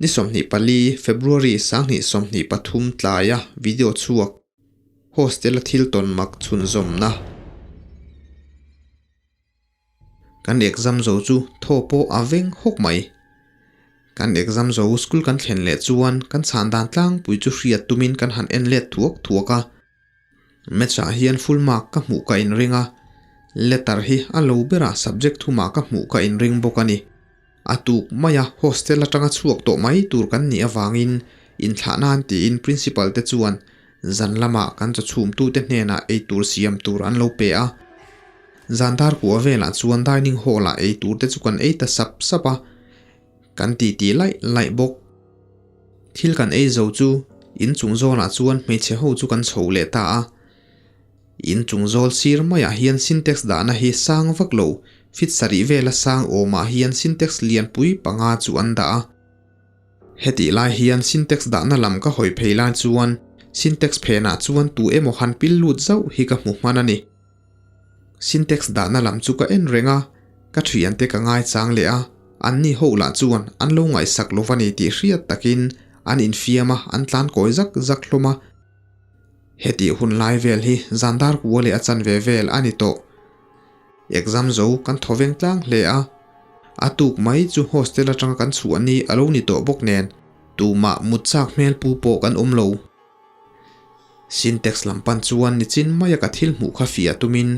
Ni 24 February 2023 tlaia video chhuak Hostel-a thil tawn mak chhunzawmna. Kan exam zo chu thaw pawh a veng hawk mai. Kan exam zo school kan thlen leh chuan kan chhan dan tlangpui chu hriat tumin kan han en let thuak thuak a. Maths ah hian full mark ka hmuh ka inring a, letter hi a lo berah subject thumah ka hmuh ka inring bawk a ni. A tuk mai a, hostel atanga chhuak tawh mai tur kan nih avangin inthlah nan tiin principal te chuan zan lamah kan chaw chhumtute hnenah eitur siam tur an lo pe a. Zan dar kua velah chuan dining hall ah eitur te chu kan ei ta sap sap a, kan titi laih laih bawk. Thil kan ei zo chu inchung zawnah chuan hmeichhe ho chu kan chho leh ta a. In chung zawl sir maiah hian Sintex dahna hi sang vak lo, fit sarih vela sang awmah hian Sintex lianpui panga chu an dah a. Hetih lai hian Sintex dahna lam ka hawi phei lai chuan Sintex phenah chuan tu emaw han pil lut zauh hi ka hmu hman a ni. Sintex dahna lam chu ka en reng a, ka thiante ka ngaichang leh a, anni ho lah chuan an lo ngaihsak lo va ni tih hriat takin an infiam a, an tlan kawi zak zak hlawm a. Hetih hun lai vel hi zan dar kua leh a chanve vel a ni tawh. Exam zo kan thaw veng tlang hle a, a tuk mai chu hostel atanga kan chhuah ni a lo ni tawh bawk nen tumah mut chak hmel pu pawh kan awm lo. Sintex lam pan chuan nichin maia ka thil hmuh kha fiah tumin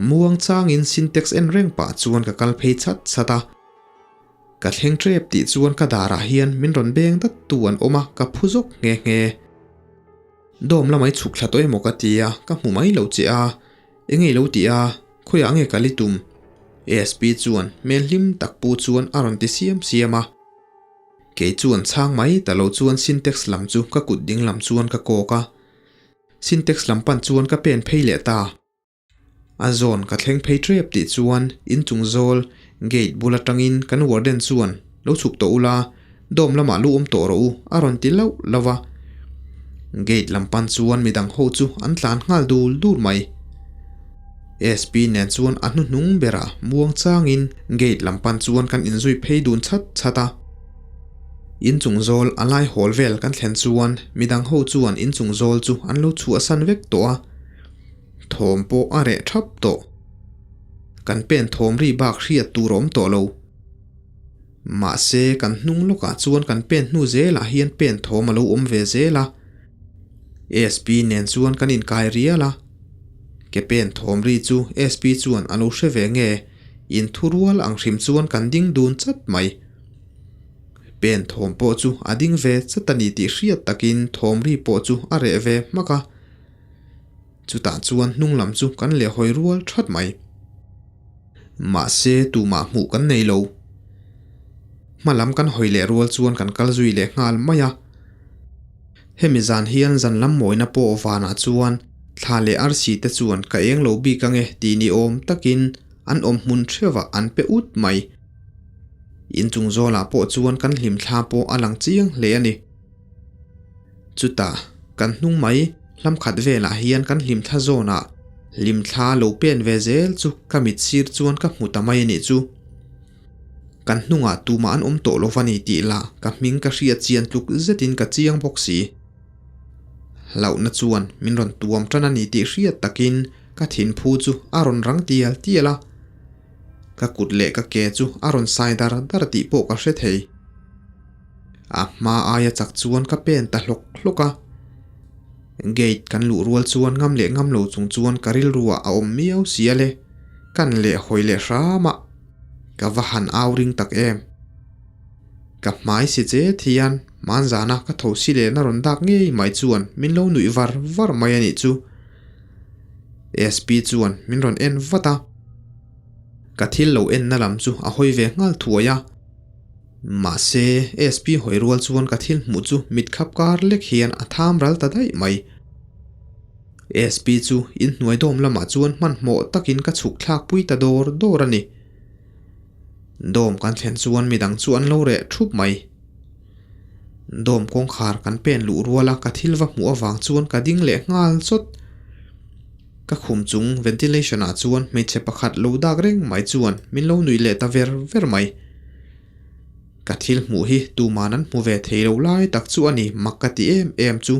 muang changin Sintex en reng pah chuan ka kal phei chat chat a. Ka thleng tep tih chuan ka darah hian min rawn beng dat tu an awm a, ka phu zawk nghe nghe. Dawm lamai chhuk thla tawh emaw ka ti a, ka hmu mai lo che a, eng ei lo tih a, khawiah nge kal i tum? ASP chuan hmel hlim tak pu chuan a rawn ti siam siam a. Kei chuan chhang mai ta lo chuan Sintex lam chu ka kut ding lam chuan ka kawk a, Sintex lam pan chuan ka pen phei leh ta. A zawn ka thleng phei tep tih chuan inchung zawl gate bul atangin kan warden chuan lo chhuk tawh ula, dawm lamah lu awm tawh rawh u a rawn ti lauh lauh a. Gate lam pan chuan midang ho chu an tlan nghal dul dul mai. SP nen chuan a hnuhnung berah muang changin gate lam pan chuan kan inzui phei dun chat chat a. Inchung zawl a lai hawl vel kan thlen chuan midang ho chuan inchung zawl chu an lo chhuahsan vek tawh a. Thawm pawh a reh thap tawh. Kan pen thawm ri bak hriat tur a awm tawh lo. Mahse, kan hnung lawkah chuan kan pen hnu zelah hian pen thawm a lo awm ve zel a. SP nen chuan kan inkai rial a. Ke pen thawm ri chu SP chuan a lo hre ve nge, inthurual ang hrim chuan kan ding dun chat mai. Pen thawm pawh chu a ding ve chat a ni tih hriat takin thawm ri pawh chu a reh ve hmak a. Chutah chuan hnung lam chu kan leh hawi rual that mai. Mahse tumah hmuh kan nei lo. Hma lam kan hawi leh rual chuan kan kal zui leh nghal mai a. Hemi zan hian zan lam mawina pawh vanah chuan thla leh arsi te chuan ka eng lo bik ange tih ni awm takin an awm hmun theuhah an pe ut mai. Inchung zawlah pawh chuan kan hlim thla pawh a lang chiang hle a ni. Chutah, kan hnung mai hlam khat velah hian kan hlimthla zawnah hlimthla lo pen ve zel chu ka mit sir chuan ka hmu ta mai a nih chu. Kan hnungah tumah an awm tawh lo va ni tih lah ka hming ka hriat chian tluk zetin ka chiang bawk si. Hlauhna chuan min rawn tuam tan a ni tih hriat takin ka thinphu chu a rawn rang tial tial a. Ka kut leh ka ke chu a rawn sai dar dar tih pawh ka hre thei. A hma aia chak chuan ka pen ta hlawk hlawk a. Gate kan luh rual chuan ngam leh ngam lo chung chuan ka rilruah a awm miau si a le. Kan leh hawi leh hram a. Ka va han au ring tak em. Ka hmai si chet hian hmanzana ka tho si lehna rawn dak ngei mai chuan min lo nuih var var mai a nih chu. SP chuan min rawn en vat a. Ka thil lo enna lam chu a hawi ve nghal thuai a. Mahse, SP hawi rual chuan ka thil hmuh chu mit khap kar lek hian a tham ral ta daih mai. SP chu inhnuai dawm lamah chuan hmanhmawh takin ka chhuk thlak pui ta dawr dawr a ni. Dawm kan thlen chuan midang chu an lo reh thup mai. Dawm kawngkhar kan pen luh ruala ka thil va hmuh avang chuan ka ding leh nghal chawt. Ka khum chung ventilation ah chuan hmeichhe pakhat lo dak reng mai chuan min lo nuih leh ta ver ver mai. Ka thil hmuh hi tuman an hmu ve thei lo lai tak chu a ni mak ka ti em em chu.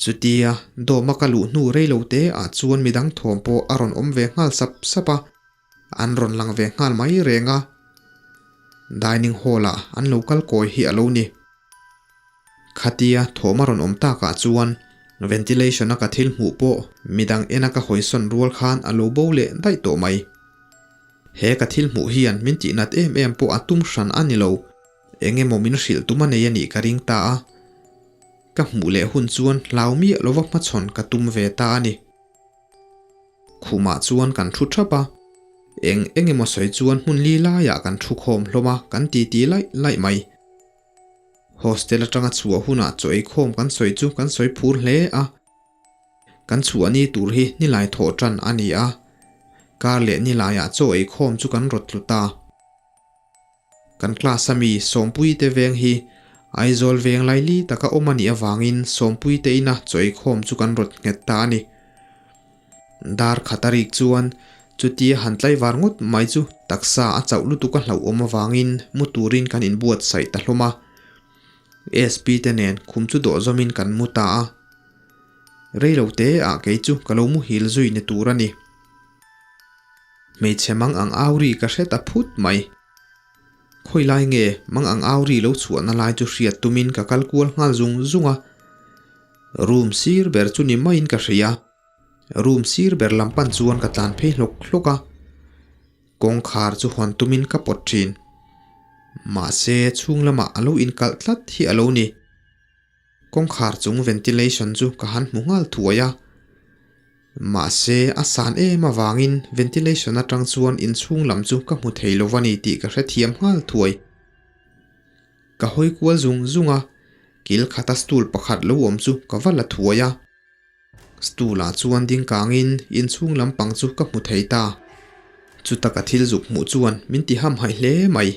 Chutia dawma ka luh hnu rei lo te ah chuan midang thawm pawh a rawn awm ve nghal sap sap a, an rawn lang ve nghal mai reng a. Dining hall ah an lo kal kawi hi a lo ni. Khatia thawm a rawn awm takah chuan ventilation a ka thil hmuh pawh midang ena ka hawisawn rual khan a lo bo leh daih tawh mai. He ka thil hmuh hian min tihnat em em pawh a tum hran a ni lo. Eng emaw min hrilh tum a nei a nih ka ring ta a. Ka hmuh leh hun chuan hlau miah lova hmachhawn ka tum ve ta a ni. Khumah chuan kan thu thap a. Eng eng emaw sawi chuan hmun li laiah kan thu khawm hlawm a, kan titi laih laih mai. Hostel atanga chhuah hunah chaw ei khawm kan sawi chu kan sawi phur hle a. Kan chhuah ni tur hi nilai thawh tan a ni a, kar leh nilaiah chaw ei khawm chu kan rawt tlu ta. Kan class a mi Sawmpuite veng hi Aizawl veng laili taka awm a nih avangin Sawmpuite ina chaw ei khawm chu kan rawt nghet ta a ni. Dar khat a rik chuan chutia han tlaivar ngawt mai chu taksa a chauh lutuk a hlauhawm avangin mu turin kan inbuatsaih ta hlawm a. SP te nen khum chu dawh zawmin kan mu ta a. Rei lo te ah kei chu ka lo muhil zui ni tur a ni. Hmeichhe mang ang au ri ka hre ta phut mai. Khawi lai nge mang ang au ri lo chhuahna lai chu hriat tumin ka kal kual nghal zung zung a. Room sir ber chu ni maiin ka hria. Room sir ber lam pan chuan ka tlan phei hlawk hlawk a. Kawngkhar chu hawn tumin ka pawt thin. Mahse chhung lamah a lo inkalh tlat hi a lo ni. Kawngkhar chung ventilation chu ka han hmu nghal thuai a. Mahse a san em avangin ventilation atang chuan inchhung lam chu ka hmu thei lo a ni tih ka hrethiam nghal thuai. Ka hawi kual zung zung a, kil khata stool pakhat lo awm chu ka va la thuai a. Stool ah chuan ding kangin inchhung lampang chu ka hmu thei ta. Chuta ka thil zuk hmuh chuan min ti hamhaih hle mai.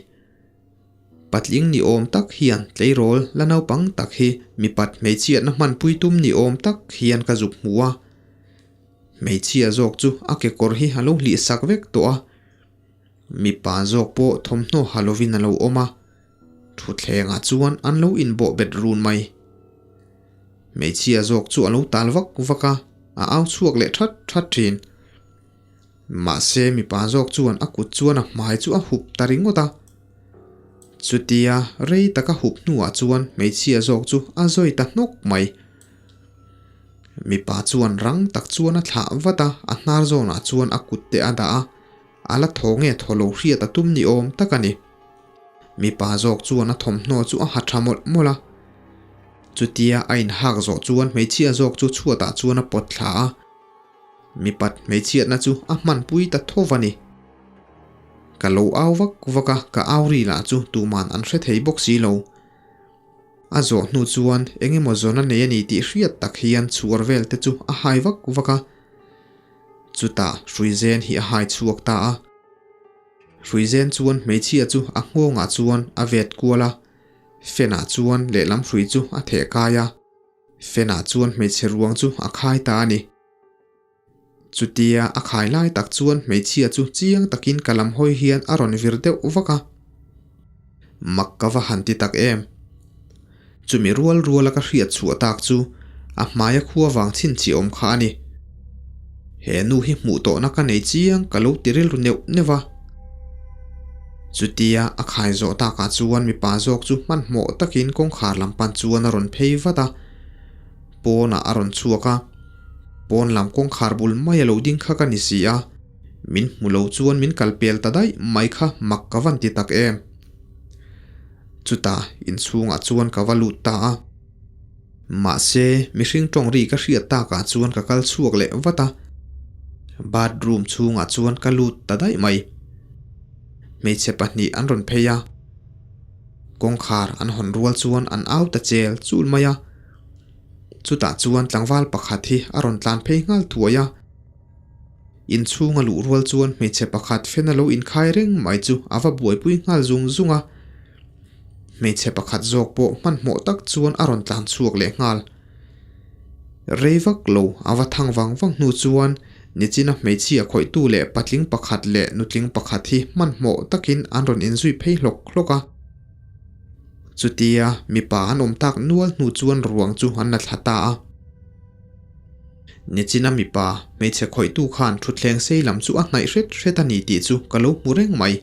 Patling ni awm tak hian tleirawl la naupang tak hi mipat hmeichhiatna hmanpui tum ni awm tak hian ka zuk hmu a. Hmeichhia zawk chu a kekawr hi a lo hlih sak vek tawh a. Mipa zawk pawh thawmhnaw ha lovin a lo awm a. Thutthlengah chuan an lo inbawh bet run mai. Hmeichhia zawk chu a lo tal vak vak a, a au chhuak leh that that thin. Mahse mipa zawk chuan a kut chuan a hmai chu a hup ta ringawt a. Chutia rei taka hup hnuah chuan hmeichhia zawk chu a zawi ta hnawk mai. Mipa chuan rang tak chuan a thlah vat a, a hnar zawnah chuan a kut te a dah a, a la thaw nge thaw lo hriat a tum ni awm tak a ni. Mipa zawk chuan a thawmhnaw chu a ha tha mawlh mawlh a. Chutia a inhak zawh chuan hmeichhia zawk chu chhuatah chuan a pawt thla a. Mipat hmeichhiatna chu a hmanpui ta tho va ni. Ka lo au vak vak a, ka au ri lah chu tuman an hre thei bawk si lo. A zawh hnu chuan eng emaw zawn a nei a ni tih hriat tak hian chhuar vel te chu a hai vak vak a. Chutah Hruizen hi a hai chhuak ta a. Hruizen chuan hmeichhia chu a nghawngah chuan a vet kual a, fan-ah chuan lehlam hrui chu a theh kai a. Fenah chuan hmeichhe ruang chu a khai ta a ni. Chutia a khai lai tak chuan hmeichhia chu chiang takin ka lam hawi hian a rawn vir deuh vak a. Mak ka va han ti tak em. Chumi rual ruala ka hriat chhuah tak chu a hmaia khua vang chhinchhiah awm kha a ni. He nu hi hmuh tawhna ka nei chiang ka lo ti rilru neuh neuh a. Chutia a khai zawh takah chuan mipa zawk chu hmanhmawh takin kawngkhar lam pan chuan a rawn phei vat a, pawnah a rawn chhuak a, pawn lam kawngkhar bul mai a lo ding kha ka ni si a, min hmu lo chuan min kal pel ta daih mai kha mak ka van ti tak em. Chutah inchhungah chuan ka va lut ta a. Mahse, mihring tawng ri ka hriat takah chuan ka kal chhuak leh vat a, bathroom chhungah chuan ka lut ta daih mai. Hmeichhe pahnih an rawn phei a, kawngkhar an hawn rual chuan an au ta chel chul mai a. Chutah chuan tlangval pakhat hi a rawn tlan phei nghal thuai a, inchhunga luh rual chuan hmeichhe pakhat fena lo inkhai reng mai chu a va buaipui nghal zung zung a. Hmeichhe pakhat zawk pawh hmanhmawh tak chuan a rawn tlan chhuak leh nghal. Rei vak lo a va thang vang vang hnu chuan Nichina hmeichhia khawihtu leh patling pakhat leh nutling pakhat hi hmanhmawh takin an rawn inzui phei hlawk hlawk a. Chutia mipa an awm tak nual hnu chuan ruang chu an la thla ta a. Nichina mipa hmeichhe khawihtu khan thutthleng sei lam chu a hnaih hret hret a ni tih chu ka lo hmu reng mai.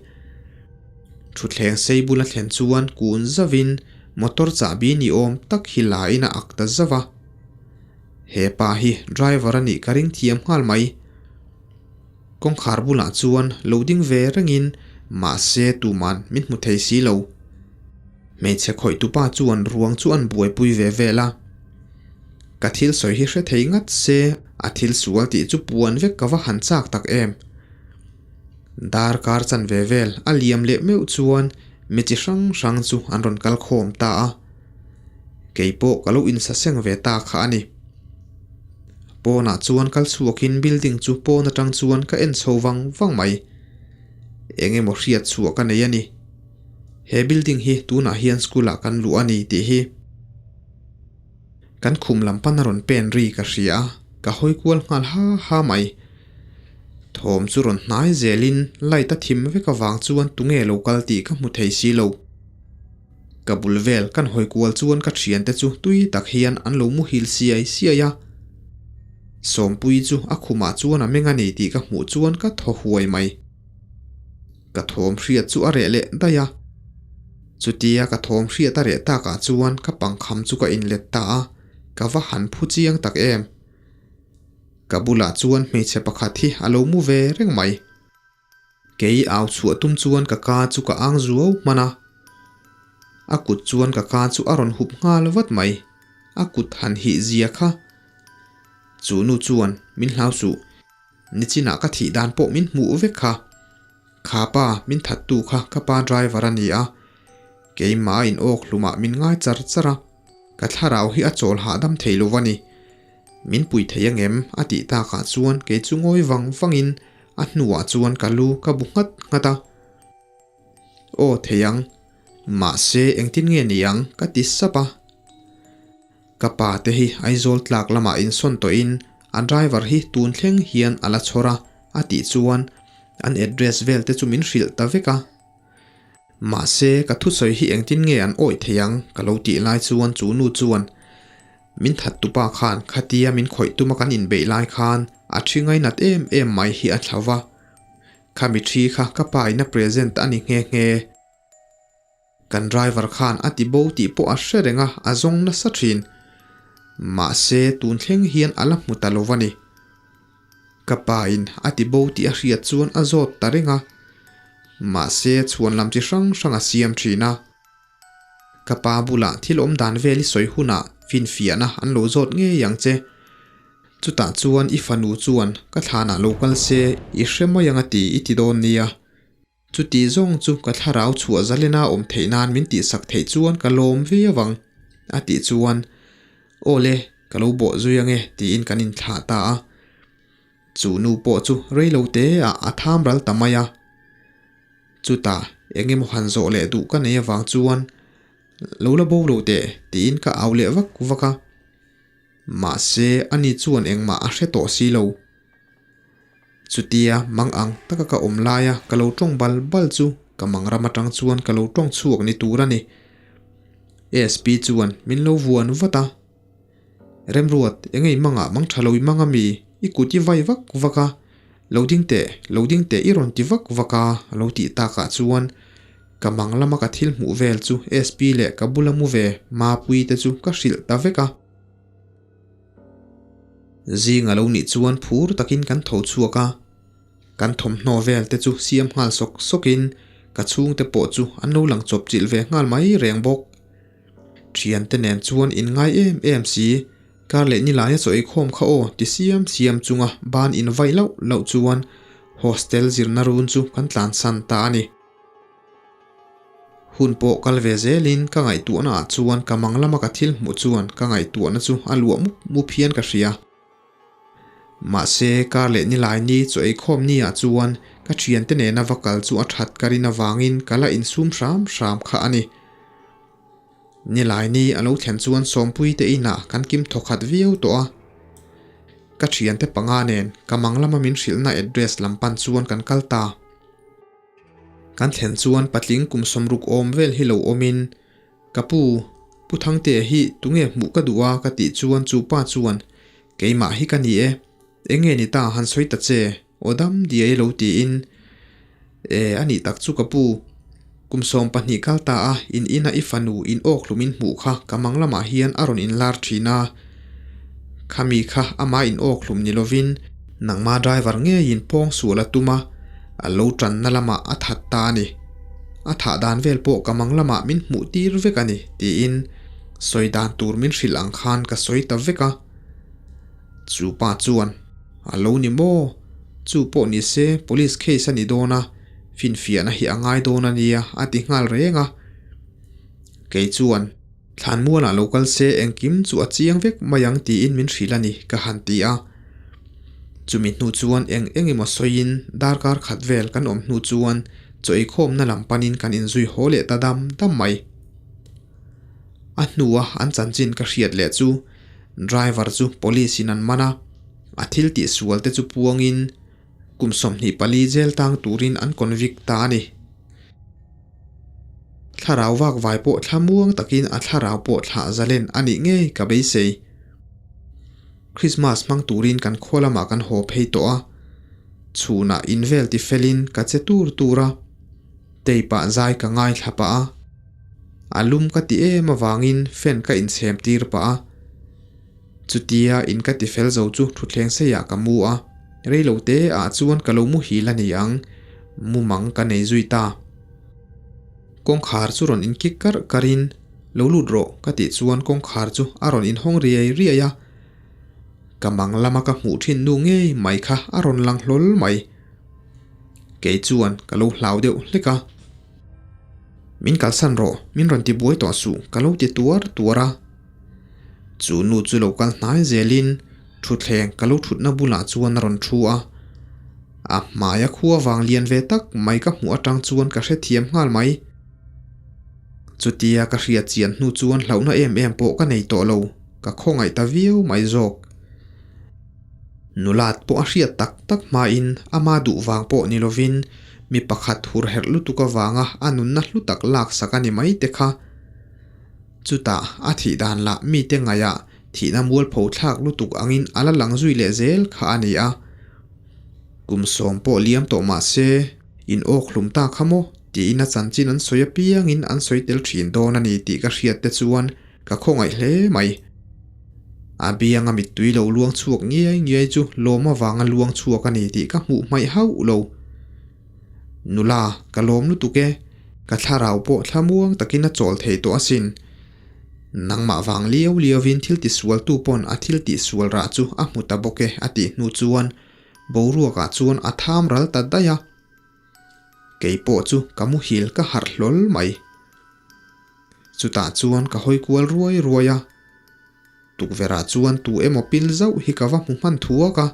Thutthleng sei bula thlen chuan kun zauhin motor chahbi ni awm tak hi la in a ak ta zauh a. He pa hi driver a nih ka ring thiam nghal mai. Kawngkhar bulah chuan lo ding ve rengin mahse tuman min hmu thei si lo. Hmeichhe khawih tupa chuan ruang chu an buaipui ve vel a. Ka thil sawi hi hre thei ngat se a thil sual tih chu puan vek ka va han chak tak em. Darkar chanve vel a liam leh meuh chuan mi chi hrang hrang chu an rawn kal khawm ta a. Kei pawh ka lo insaseng ve ta kha a ni. Pawnah chuan kal chhuakin building chu pawn atang chuan ka en chho vang vang mai. Eng emaw hriat chhuah ka nei a ni. He building hi tunah hian school ah kan luh a ni tih hi. Kan khum lam pan a rawn pen ri ka hria a, ka hawi kual nghal ha ha mai. Thawm chu rawn hnai zelin light a thim vek avang chuan tunge lo kal tih ka hmu thei si lo. Ka bul vel kan hawi kual chuan ka thiante chu tui tak hian an lo muhil siai siai a. Sawmpuii chu a khumah chuan a meng a ni tih ka hmuh chuan ka thaw huai mai. Ka thawm hriat chu a reh leh daih a. Chutia ka thawm hriat a reh takah chuan ka pangkham chu ka inlet ta a, ka va han phu chiang tak em. Ka bulah chuan hmeichhe pakhat hi a lo mu ve reng mai. Kei au chhuah tum chuan ka ka chu ka ang zuau hman a. A kut chuan ka ka chu a rawn hup nghal vat mai. A kut han hih zia kha. Chu nu chuan min hlau suh. Nichinah ka thih dan pawh min hmuh vek kha. Kha pa min thattu kha ka pa driver a ni a. Keimah in awk hlumah min ngai char char a. Ka thlarau hi a chawl hahdam thei lo va ni. Min pui thei angem a tih takah chuan kei chu ngawi vang vangin a hnuah chuan ka lu ka bu nghat nghat a. Aw thei ang, mahse engtin nge ni ang ka ti sap a. Ka pa te hi Aizawl tlak lamah insawn tawhin a driver hi tun thleng hian a la chhawr a a tih chuan an address vel te chu min hrilh ta vek a. Mahse ka thusawi hi engtin nge an awih thei ang ka lo tih lai chuan chu nu chuan Min that tupa khan khatia min khawih tuma kan inbeih lai khan a thi ngainat em em mai hi a thla va. Khami thi kha ka pa in a present a ni nghe nghe. Kan driver khan a ti bo tih pawh a hre reng a, a zawng nasa thin. Mahse tun thleng hian a la hmu ta lo va ni. Ka pa in a ti bo tih a hriat chuan a zawt ta reng a. Mahse chhuan lam chi hrang hrang a siam thin a. Ka pa bulah thil awm dan vel i sawi hunah finfiahna an lo zawt ngei ang che. Chutah chuan i fanu chuan ka thlanah lo kal se i hre mai ang a ti i ti dawn nia. Chuti zawng chu ka thlarau chhuah zalena awm theih nan min tihsak theih chuan ka lawm viau ang a tih chuan Aw le, ka lo bawh zui ang e tiin kan inthlah ta a. Chu nu pawh chu reilo te ah a tham ral ta mai a. Chutah eng emaw han zawh leh duh ka nei avang chuan lo la bo lo teh tiin ka au leh vak vak a. Mahse ani chuan engmah a hre tawh si lo. Chutia mang ang taka ka awm laia ka lo tawng bal bal chu ka mang ram atang chuan ka lo tawng chhuak ni tur a ni. SP chuan min lo vuan vat a. Remruat, eng ei mangah mang tha lo i mang ami, i kut i vai vak vak a, lo ding teh, lo ding teh i rawn ti vak vak a, a lo tih takah chuan ka mang lama ka thil hmuh vel chu SP leh ka bula mu ve Mapui te chu ka hrilh ta vek a. Zing a lo nih chuan phur takin kan tho chhuak a, kan thawmhnaw vel te chu siam nghal sawk sawkin ka chhungte pawh chu an lo lang chawp chilh ve nghal mai reng bawk. Thiante nen chuan in ngai em em si, kar leh nilaia chaw eikhawm kha aw ti siam siam chunga ban in vaih loh loh chuan hostel zirna run chu kan tlansan ta a ni. Hun pawh kal ve zelin ka ngaihtuahna ah chuan ka mang lama ka thil hmuh chuan ka ngaihtuahna chu a luah mup mup hian ka hria. Mahse kar leh nilai ni chaw eikhawm ni ah chuan ka thiante nena va kal chu a that ka rin avangin ka la insum hram hram kha a ni. Nilai ni a lo thlen chuan Sawmpuite inah kan kim thawkhat viau tawh a. Ka thiante panga nen ka mang lama min hrilhna address lam pan chuan kan kal ta. Kan thlen chuan patling kum sawmruk awm vel hi lo awmin, Ka pu, Pu Thangtea hi tunge hmuh ka duh a ka tih chuan chu pa chuan, Keimah hi ka ni e, enge ni ta han sawi ta che, aw dam diai lo tiin, E, a nih tak chu ka pu, kum 12 kal ta a in ina i fanu in awk hlum in hmuh kha ka mang lamah hian a rawn inlar thin a, khami kha ama in awk hlum ni lovin nangma driver ngeiin pawng sual a tum a, a lo tanna lamah a that ta a ni. A thah dan vel pawh ka mang lamah min hmuh tir vek a ni, tiin sawi dan tur min hrilh ang khan ka sawi ta vek a. Chu pa chuan, A lo ni maw? Chu pawh ni se police case a ni dawn a, finfiahna hi a ngai dawn a nia, a ti nghal reng a. Kei chuan, Thlanmualah lo kal se engkim chu a chiang vek mai ang tiin min hrilh a ni, ka han ti a. Chumi hnu chuan eng eng emaw sawiin darkar khat vel kan awm hnu chuan chaw eikhawmna lam panin kan inzui haw leh ta dam dam mai. A hnua an chanchin ka hriat leh chu driver chu police in an man a, a thil tih sual te chu puangin kum 24 jail tang turin an convict ta a ni. Thlarau vak vai pawh thlamuang takin a thlarau pawh thlah zalen a nih ngei ka beisei. Christmas hmang turin kan khaw lamah kan haw phei tawh a, chhunah in vel ti felin ka che tur tur a, tape ah zai ka ngaithla pah a, a lum ka ti em avangin fan ka inchhem tir pah a, chutia in ka ti fel zo chu thutthleng seiah ka mu a, reilo te ah chuan ka lo muhil a ni ang, mumang ka nei zui ta. Kawngkhar chu rawn inkik karh karhin, Lo lut rawh, ka tih chuan kawngkhar chu a rawn inhawng riai riai a. Ka mang lama ka hmuh thin nu ngei mai kha a rawn lang hlawl mai. Kei chuan ka lo hlau deuh hlek a. Min kalsan rawh, min rawn ti buai tawh suh, ka lo ti tuar tuar a. Chu nu chu lo kal hnai zelin thutthleng ka lo thutna bulah chuan a rawn thu a. A hmaia khua vang lian ve tak mai ka hmuh atang chuan ka hrethiam nghal mai. Chutia ka hriat chian hnu chuan hlauhna em em pawh ka nei tawh lo, ka khawngaih ta viau mai zawk. Nulat pawh a hriat tak tak hmain ama duh vang pawh ni lovin mi pakhat hur herh lutuk avanga a nunna hlu tak laksak a ni mai te kha. Chutah a thih dan lah mite ngaihah thihna mualpho thlak lutuk angin a la lang zui leh zel kha a ni a. Kum 10 pawh liam tawh mah se in awk hlum ta kha maw tiin a chanchin an sawi apiangin an sawi tel thin dawn a ni tih ka hriat te chuan ka khawngaih hle mai. A bianga mittui lo luang chhuak ngiai ngiai chu lawm avanga luang chhuak a ni tih ka hmuh hmaih hauh lo. Nula, ka lawm lutuk e, ka thlarau pawh thlamuang takin a chawl thei tawh asin. Nangmah vang liau liauvin thil tisualtu pawn a thil tihsual rah chu a hmu ta bawk e a tih hnu chuan boruakah chuan a tham ral ta daih a. Kei pawh chu ka muhil ka harh hlawl mai. Chutah chuan ka hawi kual ruai ruai a. Tukverhah chuan tu emaw pil zauh hi ka va hmu hman thuak a.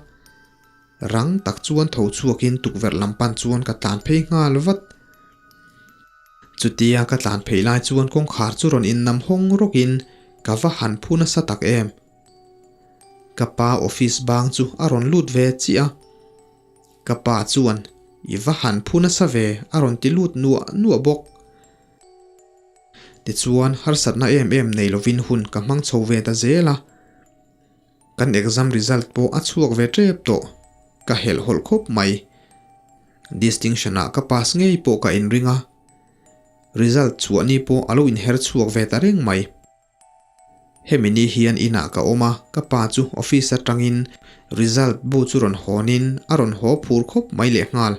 Rang tak chuan tho chhuakin tukverh lam pan chuan ka tlan phei nghal vat. Chutia ka tlan phei lai chuan kawngkhar chu rawn innam hawng rawkin ka va han phu nasa tak em. Ka pa office bang chu a rawn lut ve chiah a. Ka pa chuan i va han phu nasa ve a rawn ti lut nuah nuah bawk. Tichuan harsatna em em nei lovin hun ka hmang chho ve ta zel a. Kan exam result pawh a chhuak ve tep tawh. Ka helh hawlh khawp mai. Distinction ah ka pass ngei pawh ka inring a. Result chhuah ni pawh a lo inher chhuak ve ta reng mai. Hemi ni hian inah ka awm a, ka pa chu office atangin result bu chu rawn hawnin a rawn haw phur khawp mai lehnghal.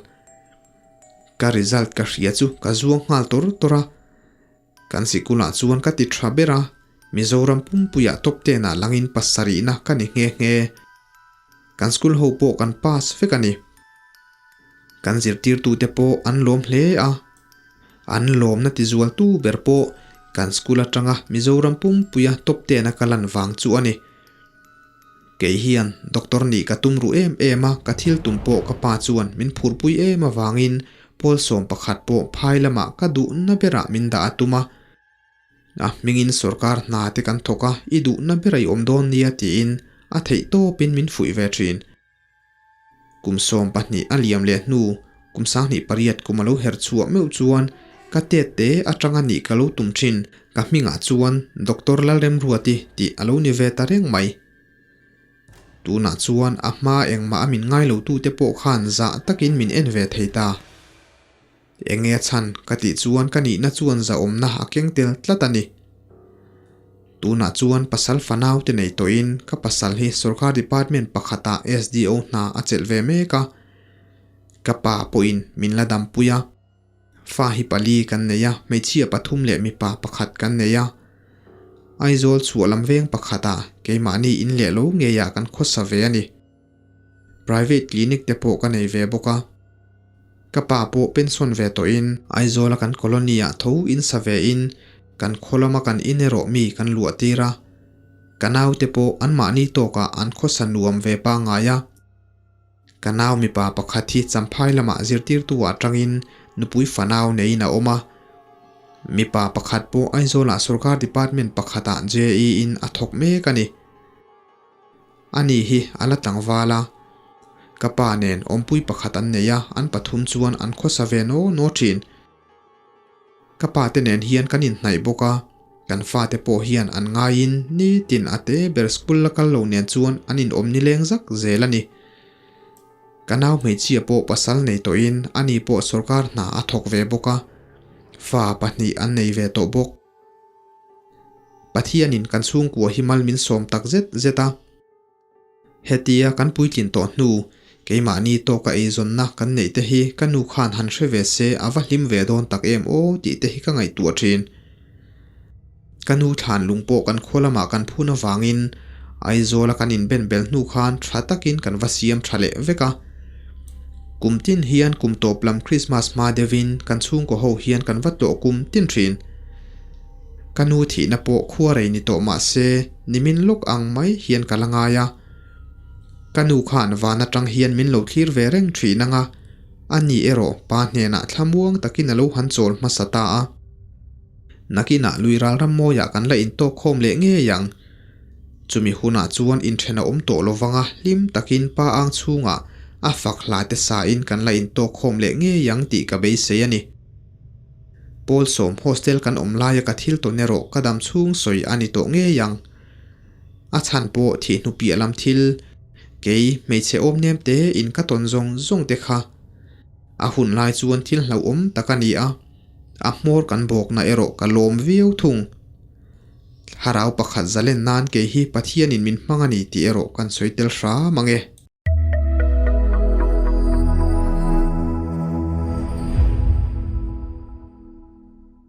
Ka result ka hria chu ka zuang nghal tawr tawr a. Kan sikulah chuan ka ti tha ber a, Mizoram pumpuiah top ten ah langin pasarihna ka ni nghe nghe. Kan school ho pawh kan pass vek a ni. Kan zirtirtute pawh an lawm hle a. An lawmna tizualtu ber pawh kan school atanga Mizoram pumpuia top ten a ka lan vang chu a ni. Kei hian doctor nih ka tum ruh em em a, ka thil tum pawh ka pa chuan min phurpui em avangin pawl 11 pawh phai lamah ka duhna berah min dah a tum a. A hmingin sorkar hna te kan thawk a, i duhna ber a i awm dawn nia tiin A theih tawpin min fuih ve thin. Kum 12 a liam leh hnu, kum 28 kum a lo her chhuah meuh chuan ka tet te atanga nih ka lo tum thin. Ka hmingah chuan Doctor Lalremruati tih a lo ni ve ta reng mai. Tunah chuan a hma engmah a min ngai lo tute pawh khan zah takin min en ve thei ta. Eng nge chhan ka tih chuan ka nihna chuan zahawmna a keng tel tlat a ni. Tunah chuan pasal fanau te nei tawhin ka pasal hi sorkar department pakhatah SDO hna a chelh ve mek a. Ka pa pawhin min la dampui a. Fa hi pali kan nei a, hmeichhia pathum leh mipa pakhat kan nei a. Aizawl chhuah lam veng pakhatah keimahni in leh lo ngeiah kan khawsa ve a ni. Private clinic te pawh ka nei ve bawk a. Ka pa pawh pension ve tawhin Aizawla kan colony ah tho in sa ve in kan khaw lama kan in erawh mi kan luah tir a. Ka naute pawh anmahni tawkah an khawsa nuam ve pangngai a. Ka nau mipa pakhat hi Champhai lamah zirtirtu ah tangin nupui fanau neiin a awm a. Mipa pakhat pawh Aizawlah sorkar department pakhatah JE in a thawk mek a ni. Ani hi a la tlangval a, ka pa nen awmpui pakhat an nei a, an pathum chuan an khawsa ve naw naw thin. Ka pa te nen hian kan inhnaih bawk a, kan fate pawh hian an ngaiin nitin a te ber school la kal lo nen chuan an inawm nileng zak zel a ni. Ka nau hmeichhia pawh pasal nei tawhin ani pawh sorkar hna a thawk ve bawk a, fa pahnih an nei ve tawh bawk. Pathianin kan chhungkua hi mal min sawm tak zet zet a. Hetia kan puitlin tawh hnu, keimahni tawka eizawnna kan neih te hi ka nu khan han hre ve se a va hlim ve dawn tak em aw tih te hi ka ngaihtuah thin. Ka nu thlan lung pawh kan khaw lamah kan phun avangin Aizawla kan inben bel hnu khan tha takin kan va siam tha leh vek a. Kum tin hian kum tawp lam Krismas hma deuhin kan chhungkaw ho hian kan va tlawh kum tin thin. Ka nu thihna pawh khua rei ni tawh mah se nimin lawk ang mai hian ka la ngai a. Ka nu khan van atang hian min lo thlir ve reng thin ang a, ani erawh pa hnenah thlamuang takin a lo han chawl hmasa ta a. Nakinah lui ral ram mawiah kan la intawk khawm leh ngei ang. Chumi hunah chuan inthen a awm tawh lovang a, hlim takin pa ang chhungah a fak hla te sain kan la intawk khawm leh ngei ang tih ka beisei a ni. Pawl sawm hostel kan awm laia ka thil tawn erawh ka dam chhung sawi a ni tawh ngei ang. A chhan pawh thih hnu piah lam thil, kei hmeichhe awm nem te in ka tawn zawng zawng te kha a hun lai chuan thil hlauhawm tak a ni a, a hmawr kan bawkna erawh ka lawm viau thung. Thlarau pakhat zalen nan kei hi Pathianin min hmang a ni tih erawh kan sawi tel hram ang e.